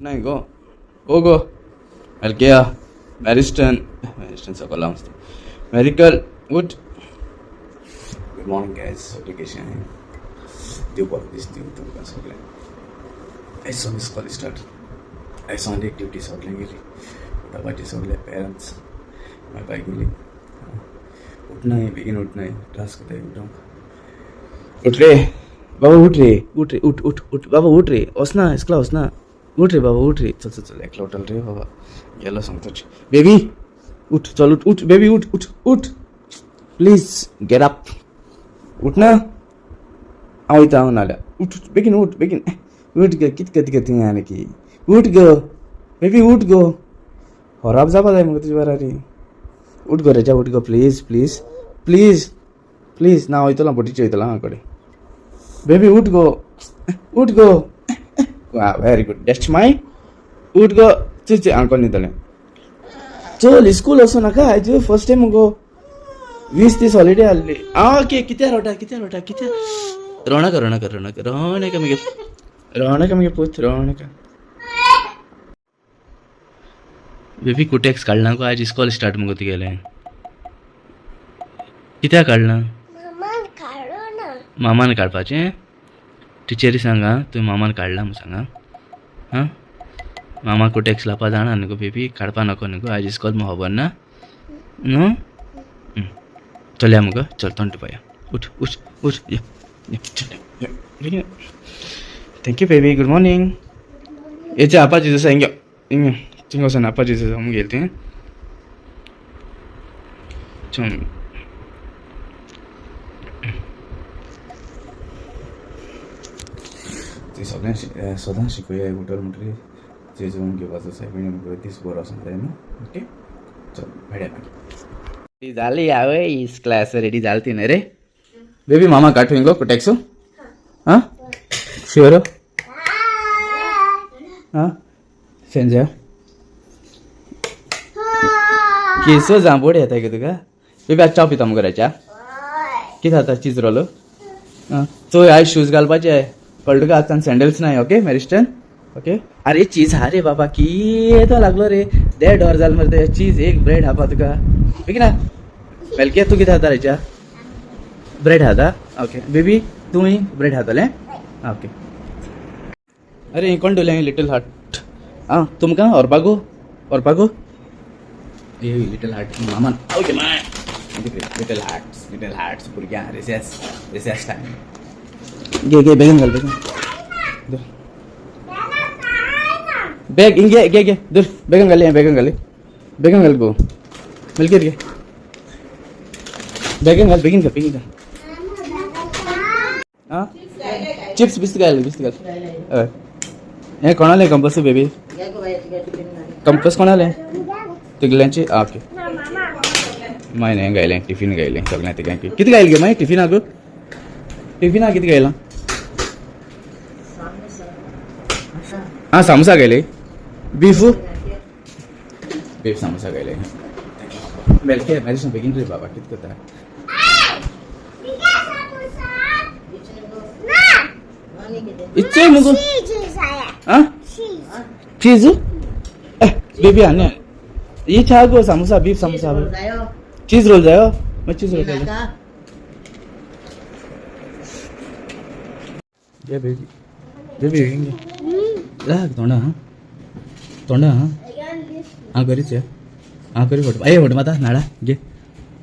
उठनाय गो ओ गो मेलकेया मॅरिस्टन मॅरिस्टन सकल आसता मेरिकल उठ. गुड मॉर्निंग गायज, सगळें कशें आहाय? देव बरो दीस दिवं तुमकां सगळ्यांक. आयज सावन इस्कॉल स्टार्ट, आयज सावन एक्टिविटी सगळें गेली उठपाची. सगळे पेरंट्स मेळपाक गेली. उठनाय, बेगीन उठनाय, त्रास करताय उठोंक. उठ रे बाबा, उठ रे, उठ रे, उठ उठ उठ बाबा, उठ रे, वचना इस्कला वचना, उठ रे बाबा, उठ रे, चल चल चल. एकलो उठल रे बाबा, गेलो सांगता. बेबी उठ, चल उठ उठ बेबी, उठ उठ उठ, प्लीज गेट अप, उठ ना. हांव वयता हांव नाल्यार. उठ उठ बेगीन उठ, बेगीन उठ ग. कित करता गे तुवें आनी की? उठ गो बेबी, उठ गो, खराब जावपा जाय मुगो तुजे बरारी. उठ गो रेजा, उठ गो, प्लीज प्लीज प्लीज प्लीज. ना वयतलो हांव, बोटीचेर वयतलो हांव कडेन. बेबी उठ गो, उठ गो, वा व्हेरी गुड, that's my, उठ गो. चल चल, हांव कोण न्हिदलें. चल स्कूल वचूं नाका, आयज फर्स्ट टायम मुगो, 20 दीस हॉलिडे आहली. आं ओके, कित्याक रडटा, कित्याक रडटा, कित्याक रडनाका, रडनाका, रडनाका, रडनाका मगे, रडनाका मगे पूत, रडनाका. बेबी कुटेक्स काडला गो, आयज इस्कॉल स्टार्ट मुगो तुगेलें, कित्याक काडलां? मामान काडू ना. मामान काडपाचें टिचरी सांगा, तुवें मामान काडलां म्हूण सांगा. हां, मामा कुटेक्स लावपा जाणा न्हू गो बेबी, काडपा नको न्हू गो, आयज इस्कॉल म्हूण खबर ना न्हू. चलया मुगो, चल तोंड पळया, उठ उठ उठ, यो यो, चल. Thank you baby, good morning. हेचे आपाची जसं हिंग हिंग थिंग वचून आपाची जसं गेली तुवें. चल ती सगळ्यांक सदां शिकया उठल म्हणटकीर जेजून घेवपाचो सायबीण दीस बरो आसूंक जाय न्हू. ओके चल मेळया मागीर. जाली हांवें क्लास रेडी जाली ती न्ही रे बेबी. मामा काडटो गो कुटेक्सो. आं शुअर? आं सेंजा केसो जांबोड येता गे तुका बेबी. आज च्या पिता मुगो राच्या, कितें जाता? Cheese roll. आं चोय, आयज शूज घालपाचे कळ्ळें तुका, आजच्यान सँडल्स नाय. Okay Mariston, okay. अरे चीज हा रे बाबा, कितें लागलो रे, देड वर जालें मरे. चीज एक ब्रेड हापा तुका बेगीन. मेलके तूं कितें खाता रेच्या? ब्रेड खाता. ओके बेबी, तुमी ब्रेड खातलें? ओके. अरे हें कोण दवरलें लिटल हार्ट? आं तुमकां व्हरपा गो, व्हरपा गो ए लिटल हार्ट मामान. Okay my little hearts, little hearts भुरग्यां रिसेस, रिसेस टायम. घे घे बेगीन घाल, बेगीन बॅग हिंग घे घे घे दूर, बेगीन घाली, बेगीन घाली, बेगीन घाल गो मिलके घे, बेगीन घाल, बेगीन घाल, बेगीन घाल. आं चिप्स बिस्त घाल, बिस्त घाल. हय हें कोणालें कंपस बेबी? कंपस कोणालें तुगल्यांची? आं ओके. मागीर हें घायलें टिफीन घायलें सगळें तिगांकी. कितें घायल गे मागीर टिफिनाक? टिफिनाक कितें घायलां? आं सामोसा घायले, बीफ बीफ सामोसा घायले. मेलके मॅरिशन बेगीन रे बाबा, कितें करता? इच्छे मुगो. आं चीज बेबी आनी ही छा गो सामोसा, बीफ सामोसा, चीज रोल जायो, मागीर चीज रोल जायो. घे बेबी, बेबी बेगीन घे. लाग तोंडा, हां तोंडा, हां हां करीच हां करी. फोटो ए फोटो माता नाडा घे,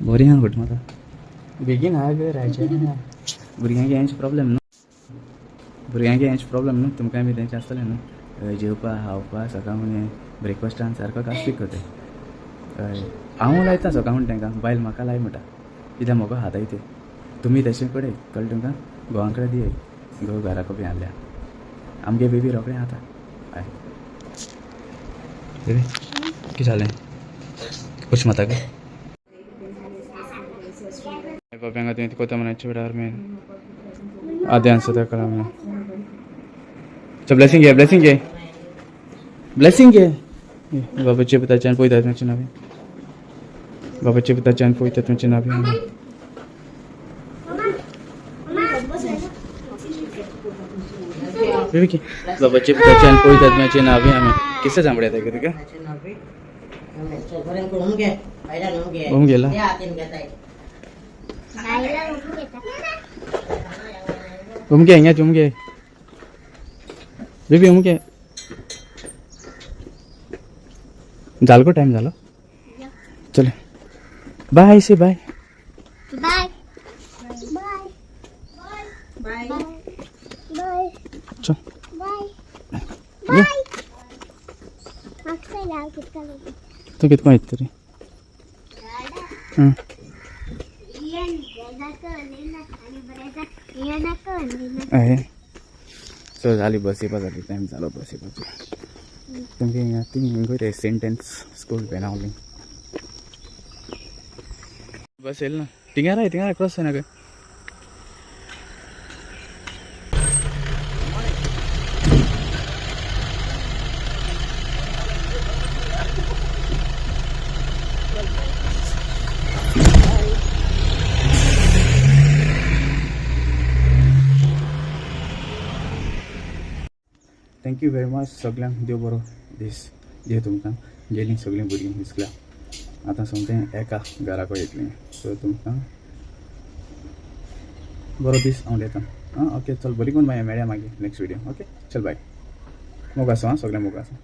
बरी हां फोटो माता बेगीन. हा गे रायचे भुरग्यांक हेंच प्रॉब्लेम न्हू, भुरग्यांक हेंच प्रॉब्लेम न्हू, तुमकां बी तेंचें आसतलें न्हू. जेवपा खावपा सकाळ ब्रेकफास्टान सारको कास्तीक करताय. हय हांव लायता सकाळ म्हण तांकां, बायल म्हाका लाय म्हणटा, कित्याक म्हाका खाताय ते. तुमी तशें कडेन कळ्ळें तुमकां, घोवां कडेन दियाय, घोव घरा कपी हाडल्या. आमगे बेबी रोखडें खाता. हय बेबी, कितें जालें? कशें माता गे बाब्यांक तुवें कोता म्हणाचे वेळार मेन आद्यान सदां करा मेन. चल ब्लेसिंग घे, ब्लेसिंग घे, ब्लेसिंग घे. बाबाचे पिताच्यान पवित्र आत्म्याच्या नावे, बाबाचे पिताच्यान पवित्र आत्म्याच्या नावे. बेबी बाबाचे पुताचे आनी पवित्र आत्म्याचे नावे आमी. किसे जांभळे येता तुका? होम गेला. उमगे हिंगाच उमगे बेबी, उमगे. जालो गो, टायम जालो. चल, बाय से बाय. बाय बाय बाय. चल. बाय. ये. बाय. म्हाका लाव कितका. तूं कितको येत तरी? आहे. सो जाली बस येवपा जाली, टायम जालो बस येवपाचो. तुमगे हिंगा ती हिंगा सेंट एन्स स्कूल, बेनावली. बस येयल ना. थिंगा राय, थिंगा क्रॉस जायना काय. Thank you very much सगळ्यांक. देव बरो दीस दिवं तुमकां. गेलीं सगळीं भुरगीं इस्कुलाक, आतां सोमतें एका घराको येतलीं. सो तुमकां बरो दीस हांव उलयतां. आं, ओके, चल, बरी करून मागीर मेळया मागीर नेक्स्ट विडियो. ओके, चल, बाय. मोग आसा. आं, सगळें मोग आसा.